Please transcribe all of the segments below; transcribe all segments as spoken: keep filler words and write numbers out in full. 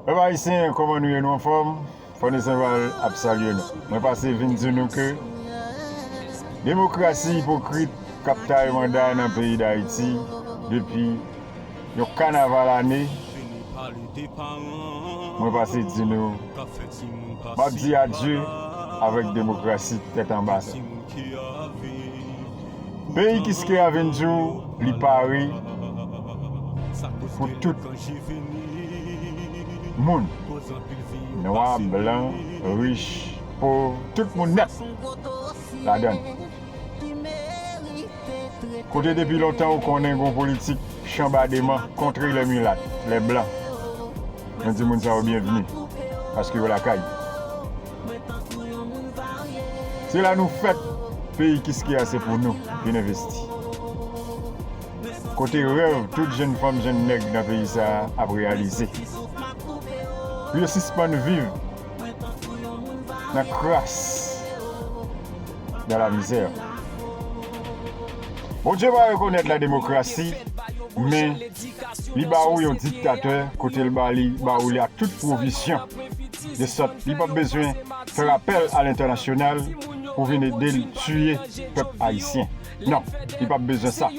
Pèp ayisyen, kòman nou ye? Nou anfòm? Fòne Senval ap salye nou. Mwen pase vin di nou ke demokrasi ipokrit k ap taye manda nan peyi Dayiti depi yon kanaval ane, mwen pase di nou, m ap di adye avèk demokrasi tèt anba sa. Peyi Kiskeya vin di w li pare pou tout moun, nwa, blan, rich, pov, tout moun nèt ladan l. Kote depi lontan ou konnen gon politik chanbademan contre les mulates, les blancs. Mwen di moun sa yo byenvni, paske yo lakay. Se la nou fèt, peyi Kiskeya se pou nou, vin envesti. Kote rèv tout jenn fanm, jenn nèg nan peyi sa a ap reyalize. Pou yo sispann viv nan kras, dans la misère. Bondye pa rekonèt la demokrasi, men li ba ou yon diktatè kote l ba li, ba ou li ak tout pwovizyon. De sòt, li p ap bezwen fè apèl a lentènasyonal pou vin ede l tiye pèp ayisyen. Non, li p ap bezwen sa.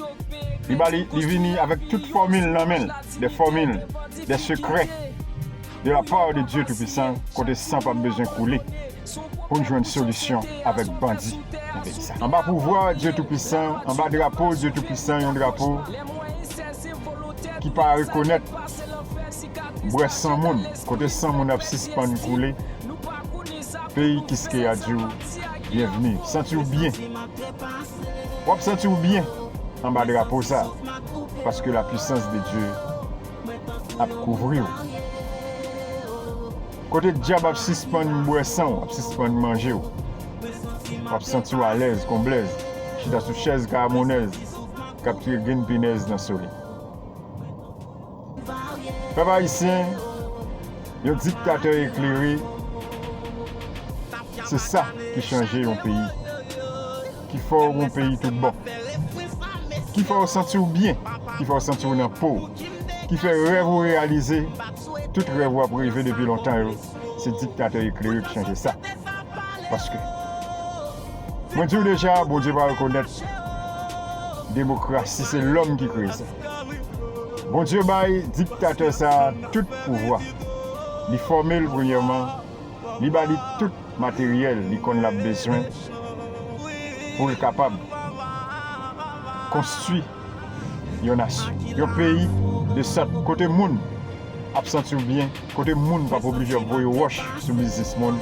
Li ba li, li vini avèk tout fòmil nan men l, des formules, des secrets de la part de Dieu Tout-Puissant, kote san p ap bezwen koule pou n jwenn solisyon avèk bandi nan peyi sa. Anba pouvwa Dye Toupisan, anba drapo Dye Toupisan, yon drapo ki pa rekonèt bwè san moun, kote san moun ap sispann koule, peyi Kiskeya di w byenvni. Santi w byen. W ap santi w byen anba drapo sa, paske la puissance de Dieu ap kouvri w. Kote dyab ap sispann bwè san w, ap sispann manje w. W ap santi w alèz kon blèz, chita sou chèz kamonèz k ap tiye grenn pinèz nan sole. Pèp ayisyen, yon diktatè eklere, se sa ki chanje yon peyi, ki fè w yon peyi tout bon, ki fè w santi w byen, ki fè w santi w nan po w, ki fè rèv ou reyalize, tout rèv ou ap reve depi lontan yo, se diktatè eklere ki chanje sa. Paske, mwen di w deja, Bondye pa rekonèt demokrasi, se lòm ki kreye sa. Bondye bay diktatè sa a tout pouvwa. Li fòme l premyèman, li ba li tout materyèl li konn l ap bezwen pou l kapab konstwi yon nasyon, yon peyi, de sòt kote moun ap santi w byen, kote moun p ap oblije ap voye wòch sou biznis moun,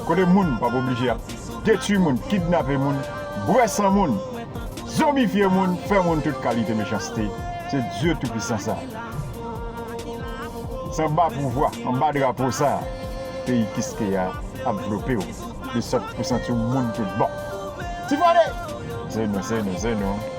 kote moun p ap oblije ap detwi moun, kidnape moun, bwè san moun, zonbifye moun, fè moun tout kalite mechanste. Se Dye Toupisan sa. Se anba pouvwa, anba drapo sa, peyi Kiskeya ap vlope w, de sòt pou santi w moun tout bon. Ti Fòne! Se nou, se nou, se nou.